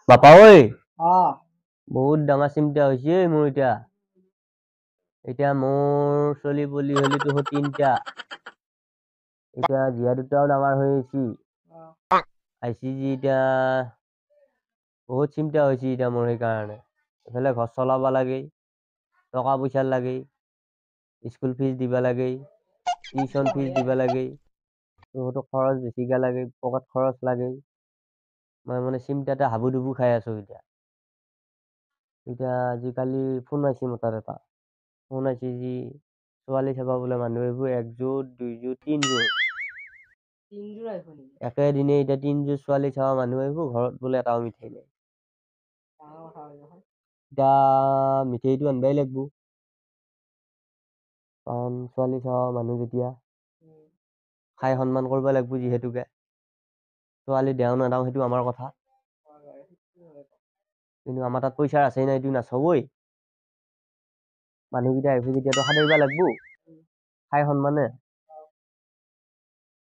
বাপা ঐ, বহুত ডাঙৰ চিন্তা হৈছে মোৰ এতিয়া। এতিয়া মোৰ চলি পলি হলি তো তিনটা, এতিয়া জীয়া দুটাও ডাঙৰ হৈ আহিছি, আহিছি যি এতিয়া বহুত চিন্তা হৈছে এতিয়া মোৰ। সেইকাৰণে এইফালে ঘৰ চলাব লাগে, টকা পইচা লাগে, স্কুল ফিজ দিব লাগে, টিউচন ফিজ দিব লাগে, বহুতো খৰচ বেছিকে লাগে, পকেট খৰচ লাগে। মই মানে চিন্তাতে হাবুডুবু খাই আছো এতিয়া। এতিয়া আজিকালি ফোন আহিছে, মোৰ তাত এটা ফোন আহিছে যি ছোৱালী চাব বোলে মানুহ এইবোৰ একযোৰ দুইযোৰ তিনযোৰ একেদিনে এতিয়া তিনযোৰ ছোৱালী চাব মানুহ আহিব, ঘৰত বোলে এটাও মিঠাই নাই। এতিয়া মিঠাইটো আনবাই লাগব, কাৰণ ছোৱালী চাব মানুহ যেতিয়া খাই সন্মান কৰিব লাগব। যিহেতুকে ছোৱালী দেওঁ নেদাওঁ সেইটো আমাৰ কথা, কিন্তু আমাৰ তাত পইচা আছে নাই এইটো নাচাবই। মানুহকেইটা আহিব যেতিয়াতো সাদৰিব লাগব খাই সন্মানে।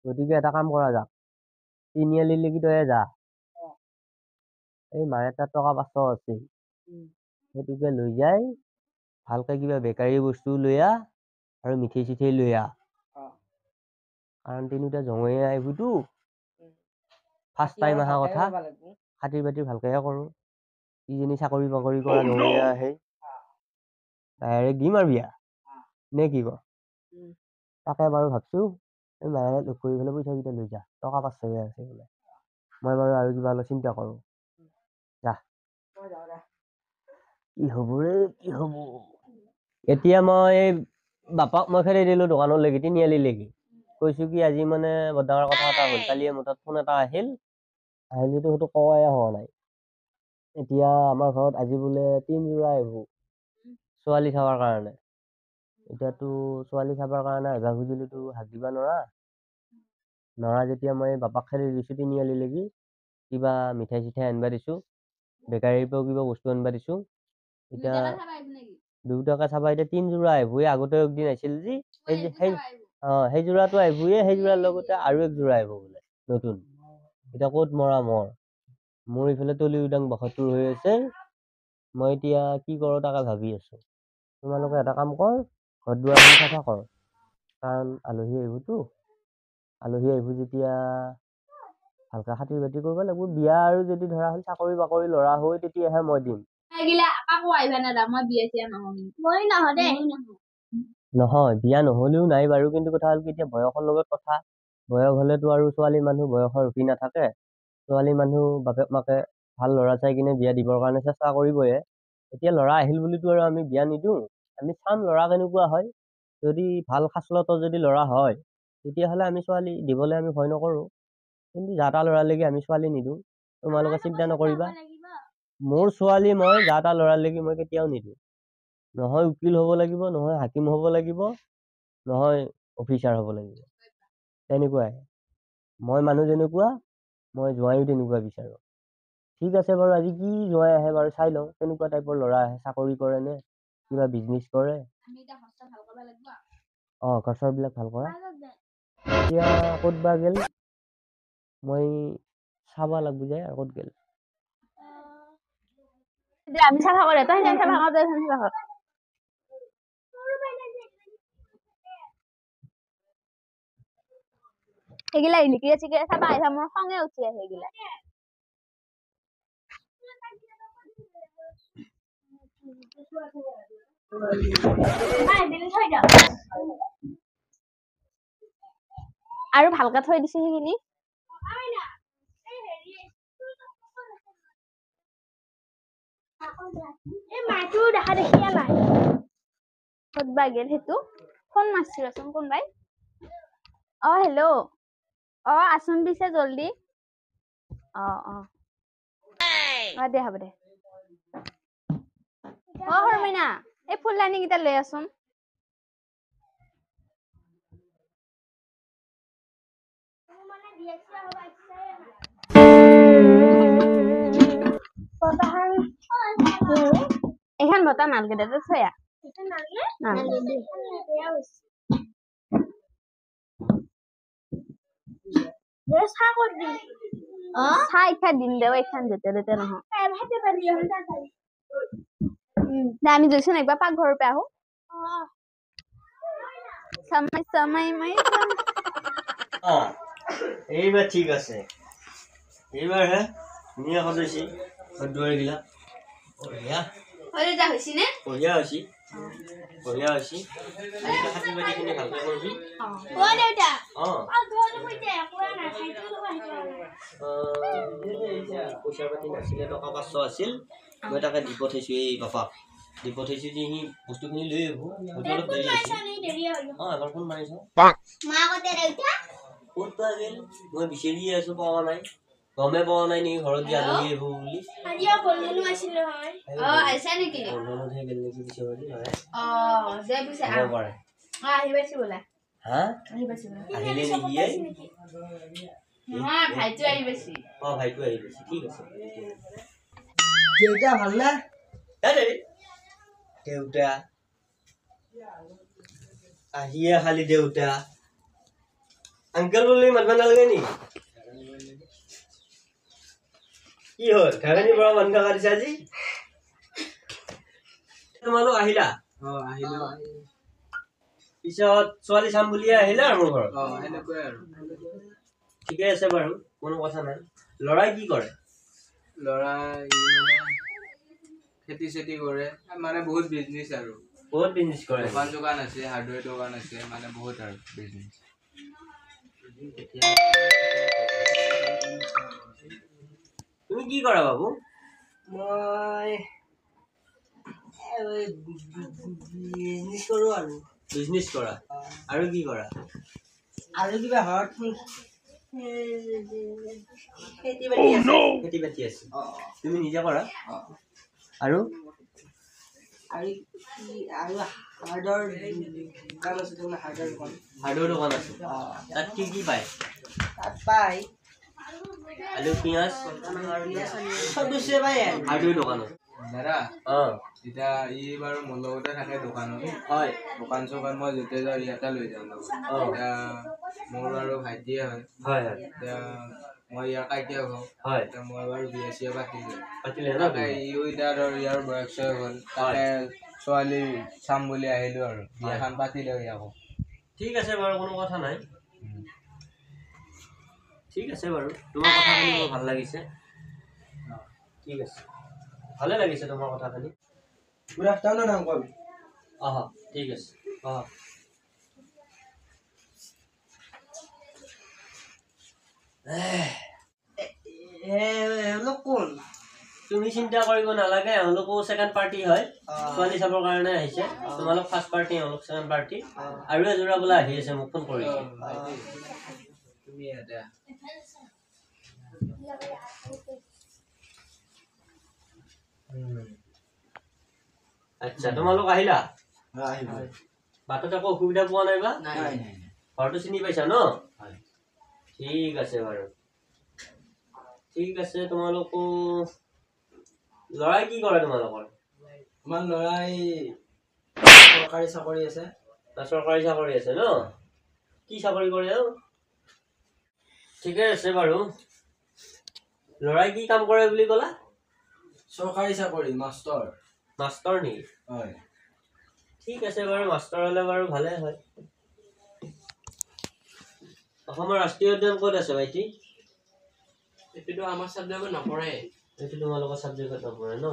গতিকে এটা কাম কৰা যাক, তিনিআলিলৈকে তয়ে যা, এই মাৰে তাত টকা 500 আছে, সেইটোকে লৈ যাই ভালকে কিবা বেকাৰী বস্তু লৈ আহ আৰু মিঠাই চিঠাই লৈ আহ, কাৰণ তিনিওটা জঙয়ে আহিবতো, ফাৰ্ষ্ট টাইম অহা কথা, খাতিৰ বাতিৰ ভালকেহে কৰোঁ। কিজনী চাকৰি বাকৰি কৰা জঙীয়া আহে, ডাইৰেক্ট দিম আৰু বিয়া নে কি ক? তাকে বাৰু ভাবছো, এই মায়ে লগ কৰি পেলাই পইচাকেইটা লৈ যা, টকা 500 আছে বোলে। মই বাৰু আৰু কিবা অলপ চিন্তা কৰোঁ, যা। কি হ'ব ৰে, কি হ'ব এতিয়া? মই বাপাক মই খেদি দিলো দোকানলৈকে, তিনিআলিলৈকে। কৈছো কি আজি মানে বৰ ডাঙৰ কথা এটা হ'ল, কালি মোৰ তাত ফোন এটা আহিল, আহিলেতো সেইটো কোৱাই হোৱা নাই। এতিয়া আমাৰ ঘৰত আজি বোলে তিনযোৰা আহিব ছোৱালী চাবৰ কাৰণে। এতিয়াতো ছোৱালী চাবৰ কাৰণে আহিব খুজিলেতো হাক দিবা নোৱাৰা, নৰা যেতিয়া মই বাপাক খেদি দিছো তিনিআলিলৈকে, কিবা মিঠাই চিঠাই আনিব দিছো, বেকাৰীৰ পৰাও কিবা বস্তু আনিব দিছো। এতিয়া দুটাকে চাবা, এতিয়া তিনযোৰা আহিব। আগতে একদিন আহিছিল যি সেই সেই যোৰাটো আহিবয়ে, সেই যোৰাৰ লগতে আৰু এক যোৰা আহিব বোলে নতুন। এতিয়া ক'ত মৰা মোৰ ইফালে তলি উদাং 72 হৈ আছে। মই এতিয়া কি কৰোঁ তাকে ভাবি আছো। তোমালোকে এটা কাম কৰ, ঘৰ দুৱাৰখন চাফা কৰ, কাৰণ আলহী আহিবতো, আলহী আহিব যেতিয়া ভালকে খাতিৰ বাতি কৰিব লাগিব। বিয়া আৰু যদি ধৰা হ'ল চাকৰি বাকৰি ল'ৰা হৈ তেতিয়াহে মই দিম। নহয় বিয়া নহ'লেও নাই বাৰু, কিন্তু কথা হ'ল কি এতিয়া বয়সৰ লগত কথা, বয়স হ'লেতো আৰু ছোৱালী মানুহ বয়সৰ ৰখি নাথাকে। ছোৱালী মানুহ বাপেক মাকে ভাল ল'ৰা চাই কিনে বিয়া দিবৰ কাৰণে চেষ্টা কৰিবয়ে। এতিয়া ল'ৰা আহিল বুলিতো আৰু আমি বিয়া নিদিওঁ, আমি চাম ল'ৰা কেনেকুৱা হয়। যদি ভাল খাচলতৰ যদি ল'ৰা হয় তেতিয়াহ'লে আমি ছোৱালী দিবলৈ আমি ভয় নকৰোঁ, কিন্তু যা তা ল'ৰালৈকে আমি ছোৱালী নিদিওঁ। তোমালোকে চিন্তা নকৰিবা, মোৰ ছোৱালী মই যা তা ল'ৰালৈকে মই কেতিয়াও নিদিওঁ। নহয় উকিল হ'ব লাগিব, নহয় হাকিম হ'ব লাগিব, নহয় অফিচাৰ হ'ব লাগিব, তেনেকুৱাই মই মানুহ যেনেকুৱা মই জোঁৱাইও তেনেকুৱা বিচাৰোঁ। ঠিক আছে বাৰু, আজি কি জোঁৱাই আহে বাৰু চাই লওঁ, কেনেকুৱা টাইপৰ ল'ৰা আহে, চাকৰি কৰে নে কিবা বিজনেছ কৰে। অঁ ঘৰ চৰবিলাক ভাল কৰা। এতিয়া ক'ত বা গ'ল মই চাব লাগব যায়, আৰু ক'ত গ'ল। আমি চাফা কৰে, তই চাফা কৰ, তই চাফা কৰ। সেইগিলা লিকিৰা চিকিৰা চাবা আহিবা, মোৰ খঙে উঠি আহে সেইগিলা। আৰু ভালকে থৈ দিছো সেইখিনি। ক'ত বা গেল সেইটো, ফোন মাৰছিলচোন কোনোবাই। অ হেল্ল', অ আচোন পিছে জল্দি। অ অ অ দে হ'ব দে। অ শৰ্মিনা, এই ফুলদানি কেইটা লৈ আচোন। এইখন বতাহ নালগে দে, তই থৈ আহ। চাহ ইখা দিম দে এইখান যেতে তেতে নহয়। দে আমি যাইছো একবাৰ পাকঘৰৰ পৰা আহো। চামাই চামাই মাই। এইবাৰ ঠিক আছে, এইবাৰ হে ধুনীয়া সজাইছে ঘৰ দুৱাৰগিলা। বঢ়িয়া বঢ়িয়া হৈছে, বঢ়িয়া হৈছে। খেতি বাতিখিনি ভালকে কৰিবি। পইচা পাতি নাছিলে, টকা 500 আছিল, মই তাকে দি পঠাইছো এই বাপাক দি পঠাইছো যে সি বস্তুখিনি লৈ আহিব। হয়তো অলপ দেৰি হৈছে। এবাৰ ফোন মাৰিছো। ক'ত বা গ'ল মই বিচাৰিয়ে আছো, পোৱা নাই, গমে পোৱা নাই নেকি ঘৰত যে আলহী আহিব বুলি। আহিলে নেকি? ভাইটো আহি পাইছে। ঠিক আছে। দেউতা ভাল না? দেউতা আহিয়ে খালি দেউতা আংকেল বুলি মাতবা নালাগে নেকি? কি হ'ল ঘাগনি পৰা মানুহ থকা দিছা আজি? তোমালোক আহিলা? পিছত ছোৱালী চাম বুলিয়ে আহিলা আৰু মোৰ ঘৰত? ঠিকে আছে বাৰু, কোনো কথা নাই। ল'ৰাই কি কৰে? ল'ৰাই খেতি চেতি কৰে, মানে বহুত বিজনেছ আৰু। বহুত বিজনেছ কৰে? দোকান চোকান আছে, হাৰ্ডৱেৰ দোকান আছে, মানে বহুত আৰু বিজনেছ। তুমি কি কৰা বাবু? মই বিজনেছ কৰোঁ আৰু। বিজনেছ কৰা? আৰু কি কৰা? আৰু কিবা ঘৰত খেতি বাতি আছে। খেতি বাতি আছে, তুমি নিজে কৰা? আৰু আৰু আৰু হাৰ্ডৰ দোকান আছে, তাৰমানে হাৰ্ডৰ দোকান। হাৰ্ডৰ দোকান আছে, তাত কি কি পায়? তাত পায় আলু, পিঁয়াজ, চব বস্তুৱে পায়। হাৰ্ডৱেৰ দোকানত দাদা, এতিয়া ই বাৰু মোৰ লগতে থাকে দোকানত। হয়। দোকান চোকান মই যেতিয়া যাওঁ ইয়াতে লৈ যাওঁ লগত। এতিয়া মোৰ বাৰু ভাইটিয়ে হয়। হয় হয়। এতিয়া মই ইয়াৰ কাইটিয়া হওঁ। হয়। এতিয়া মই বাৰু বিয়া চিয়া পাতিলে। পাতিলে ন? তাকে ইও এতিয়া ধৰ ইয়াৰ বয়স চয়স হ'ল, তাকে ছোৱালী চাম বুলি আহিলো আৰু বিয়াখন পাতিলে ইয়াকো। ঠিক আছে বাৰু, কোনো কথা নাই। ঠিক আছে বাৰু, তোমাৰ কথাখিনি মোৰ ভাল লাগিছে। ঠিক আছে, ভালে লাগিছে তোমাৰ কথাখিনি। Good afternoon uncle. আহা, ঠিক আছে, আহা। এওঁলোক কোন? তুমি চিন্তা কৰিব নালাগে, এওঁলোকো ছেকেণ্ড পাৰ্টি হয়, ছোৱালী চাবৰ কাৰণে আহিছে। তোমালোক ফাৰ্ষ্ট পাৰ্টি, এওঁলোক ছেকেণ্ড পাৰ্টি। আৰু এযোৰা বোলে আহি আছে, মোক ফোন কৰিছে। তুমি ইয়াতে। আচ্ছা, তোমালোক আহিলা? বাটত একো অসুবিধা পোৱা নাই বা? ঘৰটো চিনি পাইছা ন? ঠিক আছে বাৰু, ঠিক আছে। তোমালোকো ল'ৰাই কি কৰে তোমালোকৰ? আমাৰ ল'ৰাই চৰকাৰী চাকৰি আছে। চৰকাৰী চাকৰি আছে ন? কি চাকৰি কৰে? ঠিকে আছে বাৰু। ল'ৰাই কি কাম কৰে বুলি ক'লা? চৰকাৰী চাকৰি, মাষ্টৰ। মাষ্টৰ নেকি? হয়। ঠিক আছে বাৰু, মাষ্টৰ হ'লে বাৰু ভালে হয়। অসমৰ ৰাষ্ট্ৰীয় উদ্যান ক'ত আছে ভাইটি? এইটোতো আমাৰ ছাবজেক্টত নপৰে। এইটো তোমালোকৰ ছাবজেক্টত নপৰে ন?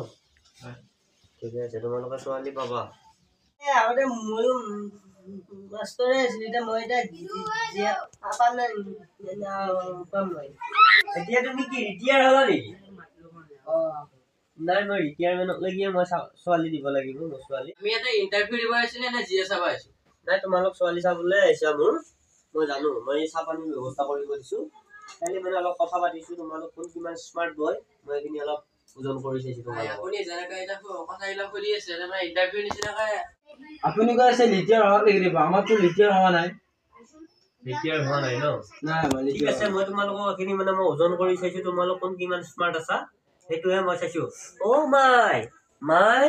ঠিকে আছে, তোমালোকে ছোৱালী পাবা। আগতে ময়ো মাষ্টৰে আছিলো, এতিয়া মই এতিয়া পাম পাম মই। এতিয়া তুমি কি ৰিটায়াৰ হ'লা নেকি? নাই, মই ৰিটায়াৰমেণ্টলৈকে মই ছোৱালী দিব লাগিব। মোৰ ছোৱালী। আমি ইয়াতে ইণ্টাৰভিউ দিব আহিছো নে নে জিয়ে চাব আহিছো? নাই, তোমালোক ছোৱালী চাবলৈ আহিছা মোৰ, মই জানো। মই চাহপানীৰ ব্যৱস্থা কৰিব দিছো। কালি মানে অলপ কথা পাতিছো, তোমালোক কোন কিমান স্মাৰ্ট বয়, মই এইখিনি অলপ ওজন কৰি চাইছো তোমালোকক। আপুনি যেনেকৈ এতিয়া কথাবিলাক সুধি আছে, তাৰমানে ইণ্টাৰভিউ নিচিনাকৈ। আপুনি কৈ আছে ৰিটায়াৰ হোৱা লাগিব, আমাৰতো ৰিটায়াৰ হোৱা নাই। ৰিটায়াৰ হোৱা নাই ন? নাই। ঠিক আছে, মই তোমালোকক এইখিনি মানে মই ওজন কৰি চাইছো, তোমালোক কোন কিমান স্মাৰ্ট আছা সেইটোহে মই চাইছো। অ' মাই মাই,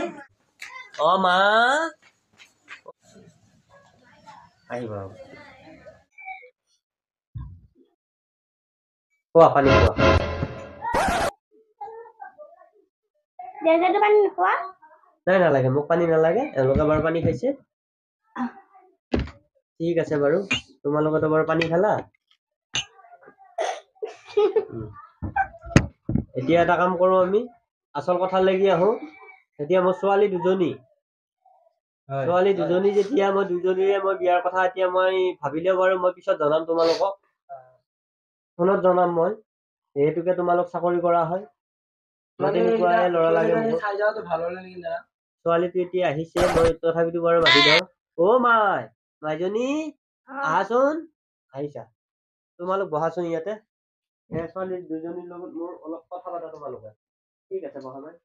অ' মা, আহিব খোৱা, পানী খোৱা। দেউতাটো পানী নোখোৱা? নাই, নালাগে, মোক পানী নালাগে। এওঁলোকে বাৰু পানী খাইছে। ঠিক আছে বাৰু, তোমালোকেতো বাৰু পানী খালা। এতিয়া এটা কাম কৰোঁ, আমি আচল কথা লাগি আহোঁ। এতিয়া মোৰ ছোৱালী দুজনী, ছোৱালী দুজনী যেতিয়া মই দুজনীৰে মই বিয়াৰ কথা এতিয়া মই ভাবিলেও বাৰু মই পিছত জনাম তোমালোকক, ফোনত জনাম মই। যিহেতুকে তোমালোক চাকৰি কৰা হয়, তেনেকুৱাই ল'ৰা লাগে। ছোৱালীটো এতিয়া আহিছে, মই তথাপিতো বাৰু মাতি দিওঁ। অ' মাই, মাইজনী আহাচোন, আহিছা। তোমালোক বহাচোন ইয়াতে। ছোৱালী দুজনীৰ লগত মোৰ অলপ কথা পাতা তোমালোকে। ঠিক আছে, বহা মাই।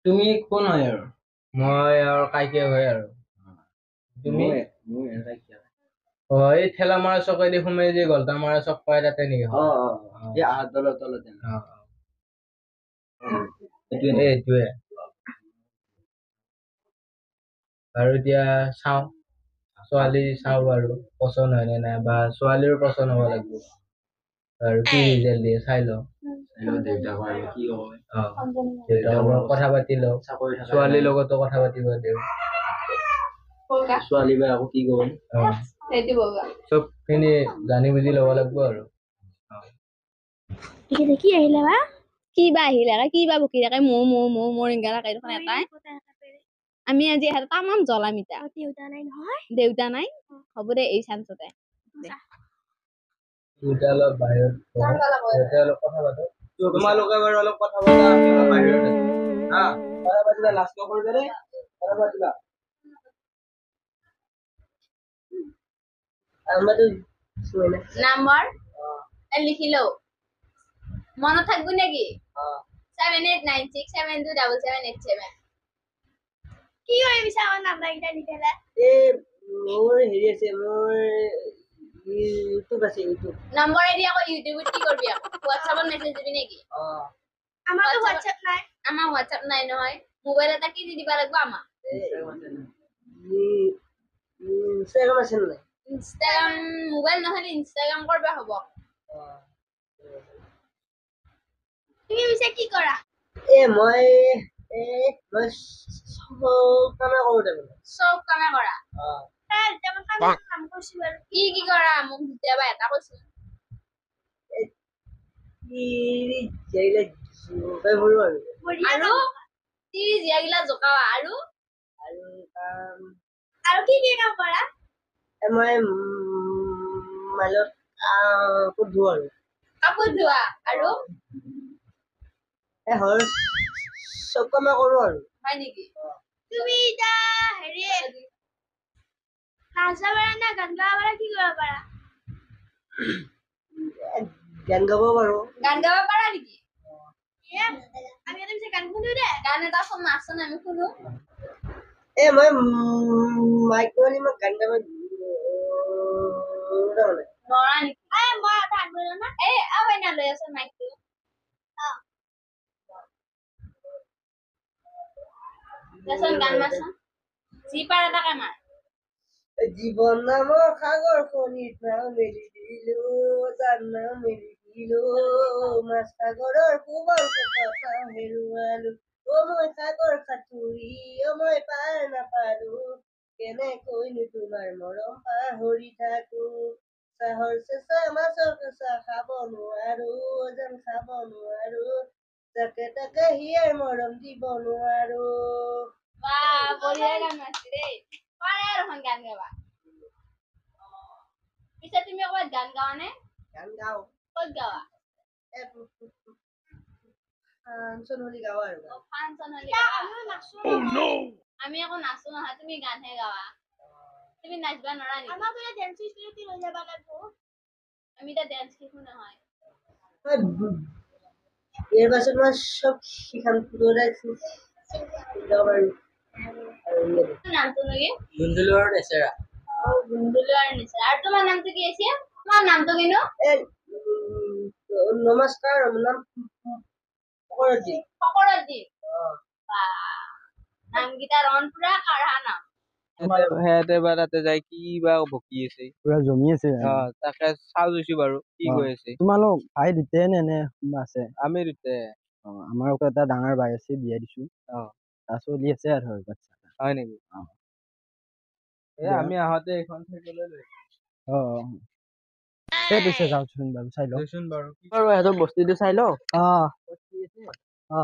তুমি কোন হয় আৰু? মই আৰু কাইকিয়া হয় আৰু। তুমি? অ, এই ঠেলা মৰা চকেদি সোমাই যে গলটা মৰা চক পাই তাতে নেকি? এইটোৱে আৰু। এতিয়া চাওঁ, ছোৱালী চাওঁ বাৰু, পচন্দ হয় নে নাই, বা ছোৱালীৰো পচন্দ হ'ব লাগিব আৰু। কি ৰিজাল্ট দিয়ে চাই লওঁ। দেউতাকৰ লগত কথা পাতি লওঁ, ছোৱালীৰ লগতো কথা পাতিব দিওঁ। ছোৱালী বা আকৌ কি কয়, চবখিনি জানি বুজি ল'ব লাগিব আৰু। কি আহিলে বা? কি বা আহিলে, কি বা বকি থাকে, মৌ মৌ মৌ মৌ এনেকা থাকে দেখোন এটাই। আমি আজি তামাম জ্বলাম ইতা। দেউতা নাই নহয়? দেউতা নাই, হ'ব দে এই চান্সতে। দুটা অলপ বাহিৰত অলপ কথা পাতো। তোমালোকে বাৰু অলপ কথা পাতা, আমি অলপ বাহিৰত আছো। হা, কথা পাতিবা, লাজ নকৰিবা দেই, কথা পাতিবা। নাম্বাৰ লিখি লওঁ, মনত থাকবো নেকি? 7896727787। কি কৰিবি আমাৰ নাম্বাৰ কেইটা দি পেলাই? এই মোৰ হেৰি আছে, মোৰ ইউটিউব আছে, ইউটিউব। নম্বৰ দি আকৌ ইউটিউবত কি কৰিবি? আকৌ হোৱাটছএপত মেছেজ দিবি নেকি? আমাৰতো হোৱাটছএপ নাই। আমাৰ হোৱাটছএপ নাই নহয়। মোবাইল এটা কিনি দিবা লাগিব আমাক। ইনষ্টাগ্ৰাম আছে নাই? ইনষ্টাগ্ৰাম মোবাইল নহ'লে ইনষ্টাগ্ৰাম কৰবা হ'ব। তুমি পিছে কি কৰা? এ মই মই চব কামে কৰো তাৰমানে। চব কামে কৰা? কি কি কৰা মোক কেতিয়াবা এটা কৈছো। আৰু তিৰি জীয়াগিলা জোকাৱা আৰু আৰু কি কি কাম কৰা? মই মালত কাপোৰ ধোৱা আৰু। কাপোৰ ধোৱা আৰু? হয়, চব কামে কৰো আৰু। হয় নেকি? তুমি এতিয়া হেৰি নাচবা পাৰা না গান গাব পাৰা, কি কৰিব পাৰা? গান গাব পাৰো। গান গাব পাৰা নেকি? আমি এটা পিছে গান শুনো দে। গান এটা নাচোন, আমি শুনো। এ মই মাইক মানে মই গান গাব নৰা নেকি? মই এটা আগবঢ়ো না। এই না লৈ আছো মাইকটো। দেচোন গান মাৰচোন, যি পাৰ এটাকে মাৰ। জীৱন নামৰ সাগৰ খনিত নাও মেলি দিলো, জান নাও মেলি দিলো, মাছ সাগৰৰ কোমল কথা হেৰুৱালো। অ মই সাগৰ সাঁতুৰি অ মই পাৰ নাপালো, কেনেকৈনো তোমাৰ মৰম পাহৰি থাকো। চাহৰ চেঁচা মাছৰ কেঁচা খাব নোৱাৰো, যেন খাব নোৱাৰো, যাকে তাকে হিয়াৰ মৰম দিব নোৱাৰো। বাহ, বঢ়িয়া গান মাৰছি দেই। পাৰে দেখোন গান গাবা। পিছে তুমি ক'ৰবাত গান গাৱা নে? গান গাওঁ। ক'ত গাৱা? ফাংচন হ'লে গাওঁ আৰু। ফাংচন হ'লে। আমি আকৌ নাচো নহয়, তুমি গানহে গাৱা। তুমি নাচবা নোৱাৰা নেকি? আমাক এতিয়া ডেন্স স্কুলত লৈ যাব লাগিব। আমি এতিয়া ডেন্স শিকো নহয়। ইয়াৰ পাছত মই চব শিকাম, নামটো নেকি? গুন্দুলু আৰু নেচেৰা। অ, গুন্দুলু আৰু নেচেৰা। আৰু তোমাৰ নামটো কি আছিল? তোমাৰ নামটো কিনো? নমস্কাৰ, মোৰ নাম ফকৰুদ্দিন। ফকৰুদ্দিন, নামকেইটা ৰন পুৰা কাঢ়া নাম। সিহঁতে বা তাতে যাই কি বা বকি আছে, পুৰা জমি আছে। অ, তাকে চাওঁ গৈছো বাৰু কি কৈ আছে। তোমালোক ভাই দুটাই নে নে কোনোবা আছে? আমি দুটাই। আমাৰ আকৌ এটা ডাঙৰ ভাই আছে, বিয়া দিছো। তাৰ চলি আছে আৰু বাচ্ছা। হয় নেকি? এই আমি আহোঁতে এইখন চাইকেলে লৈ। অ এই পিছে যাওঁচোন বাৰু, চাই লওঁ। দেচোন বাৰু, বাৰু ইহঁতৰ বস্তিটো চাই লওঁ। অ অ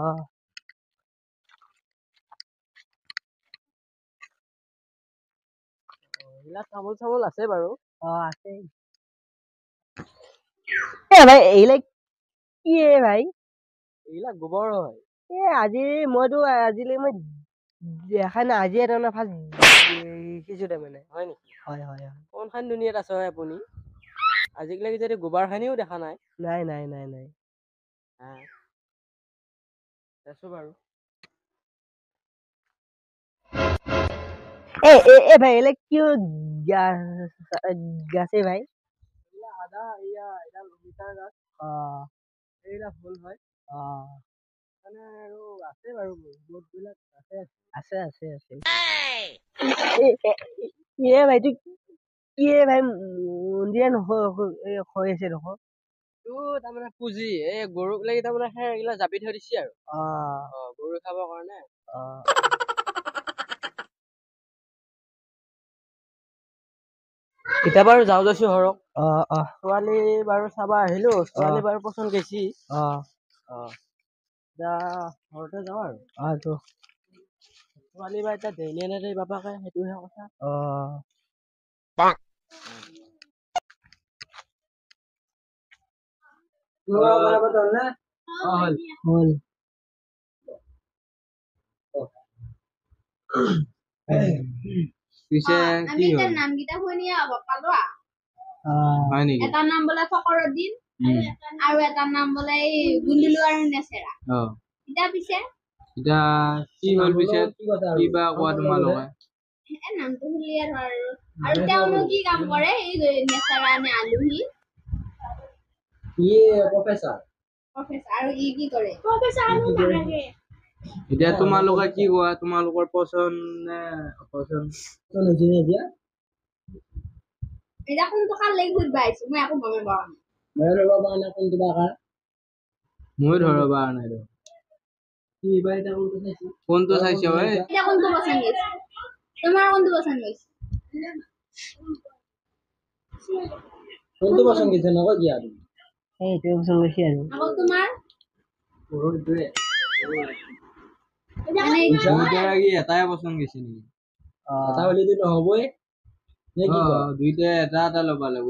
এইবিলাক তামোল চামোল আছে বাৰু। অ আছে। এ ভাই এইবিলাক কি এ ভাই? এইবিলাক গোবৰ হয়। এ আজি মইতো আজিলৈ মই দেখা নাই, আজিয়ে তাৰমানে ফাৰ্ষ্ট দেখিছো তাৰমানে। হয় নেকি? হয় হয় হয়। কোনখন দুনিয়াত আছে হয় আপুনি? আজিলৈকে যদি গোবৰখিনিও দেখা নাই। নাই নাই নাই নাই। আছো বাৰু। এ এ এ ভাই এইবিলাক কি গাছে ভাই? আদা, এয়া এডাল অমিতাৰ গাছ। এইবিলাক ফুল হয়। মানে আৰু আছে বাৰু বহুতবিলাক আছে। আছে আছে আছে। এ ভাইটো কি এ ভাই মন্দিৰা হৈ আছে দেখোন। এইটো তাৰমানে পুঁজি, এই গৰুক লাগি তাৰমানে খেৰ এইগিলা জাপি থৈ দিছে আৰু। গৰু খাবৰ কাৰণে। এতিয়া বাৰু যাওঁ গৈছো হৰক। ছোৱালী বাৰু চাবা আহিলো, ছোৱালী বাৰু পচন্দ গৈছি। এতিয়া ঘৰতে যাওঁ আৰু। ছোৱালী বা এতিয়া দেই নে নেদেই বাপাকে, সেইটোহে কথা। হ'ল। পিছে আমি এতিয়া নামকেইটা শুনিয়ে পালো। হয় নেকি? এটা নাম বোলে ফকৰুদ্দিন আৰু এটা নাম বোলে এই গুন্দুলু আৰু নেচেৰা। এতিয়া পিছে এতিয়া কি হ'ল পিছে, কিবা কোৱা তোমালোকে? এই নামটো শুনিয়ে ধৰ আৰু। আৰু তেওঁনো কি কাম কৰে এই নেচেৰা নে আলহী? ই প্ৰফেচাৰ। প্ৰফেচাৰ। আৰু ই কি কৰে? এতিয়া তোমালোকে কি কোৱা, তোমালোকৰ পচন্দ নে অপচন্দ? এতিয়া এতিয়া কোনটো কাৰ লাগি সুধবা আহিছো, মই একো গমেই পোৱা নাই। ময়ো ধৰব পৰা নাই কোনটো বা কাৰ। ময়ো ধৰব পৰা নাই। কোনটো চাইছ ভাই? এতিয়া কোনটো পচন্দ হৈছে তোমাৰ? কোনটো পচন্দ হৈছে? কোনটো পচন্দ হৈছে নকয় কি আৰু? এইটোৱে পচন্দ হৈছে আৰু। আকৌ তোমাৰ? এটাই পচন্দ গৈছে নেকি? এটা হ'লেতো নহ'বই। দুইটাই এটা এটা ল'ব লাগিব।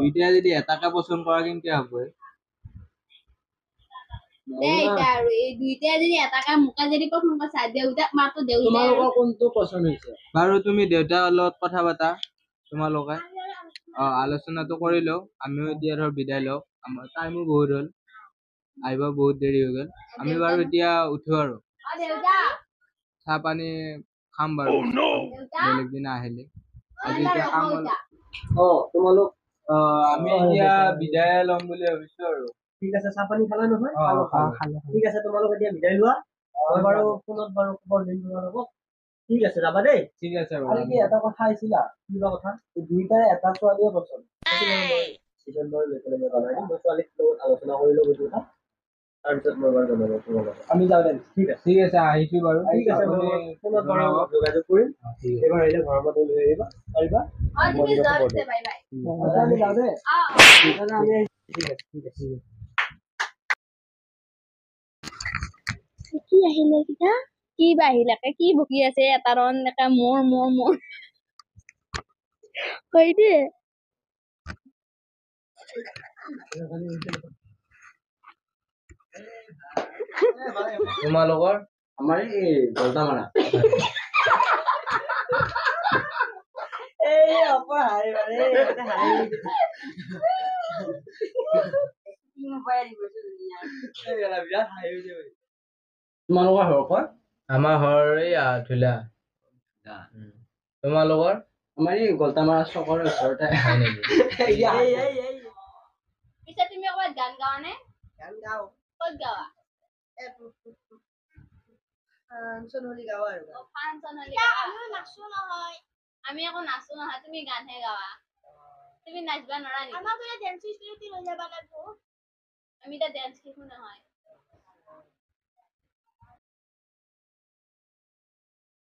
দুইটাই যদি এটাকে পচন্দ কৰা কেনেকে হ'ব? বাৰু তুমি দেউতাৰ লগত কথা পাতা, তোমালোকে আলোচনাটো কৰি লওঁ। আমিও এতিয়া ধৰ বিদায় লওঁ, আমাৰ টাইমো বহুত হ'ল, আহিব বহুত দেৰি হৈ গ'ল। আমি বাৰু এতিয়া উঠো আৰু চাহ পানী খাম বাৰু বেলেগ দিনা আহিলে। আজি এতিয়া কাম হ'ল। তোমালোক আমি এতিয়া বিদায় ল'ম বুলি ভাবিছো আৰু। ঠিক আছে, চাহ পানী খালা নহয়? ঠিক আছে, তোমালোক এতিয়া বিদায় লোৱা। মই বাৰু ফোনত বাৰু খবৰ দিম তোমালোকক। ঠিক আছে, যাবা দেই। ঠিক আছে। আৰু কি এটা কথা আহিছিলা? কিবা কথা? দুইটাৰে এটা ছোৱালীয়ে পচন্দ। পিছত বাৰু লৈ পেলাই মই জনাই দিম। মই ছোৱালীৰ লগত আলোচনা কৰি লওঁ এইটো কথা, তাৰপিছত মই বাৰু জনাব তোমালোকক। আমি যাওঁ দে। ঠিক আছে, ঠিক আছে, আহিছো বাৰু। ঠিক আছে, মই ফোনত বাৰু যোগাযোগ কৰিম। এইবাৰ আহিলে ঘৰৰ পৰা লৈ আহিবা পাৰিবা। আমি যাওঁ দে। ঠিক আছে, ঠিক আছে। কি আহিলে কিটা? কি বা আহিলে কি বকি আছে এটা ৰন একে মোৰ মোৰ মোৰ হয় দে। তোমালোকৰ? আমাৰ এই গলতামাৰা। এই অপা হাই মানে হাই তোমালোকৰ ঘৰ ক'ত? আমাৰ ঘৰ এই ধুলা। তোমালোকৰ? আমাৰ এই গলতামাৰা চকৰ ওচৰতে। হয় নেকি? পিছে তুমি ক'ৰবাত গান গাৱা নে? গান গাওঁ। ক'ত গাৱা? ফাংচন হ'লে গাওঁ আৰু। ফাংচন হ'লে আমি আকৌ নাচো নহয়, তুমি গানহে গাৱা। তুমি নাচবা নোৱাৰা নেকি? আমি এতিয়া ডেন্স শিকো নহয়।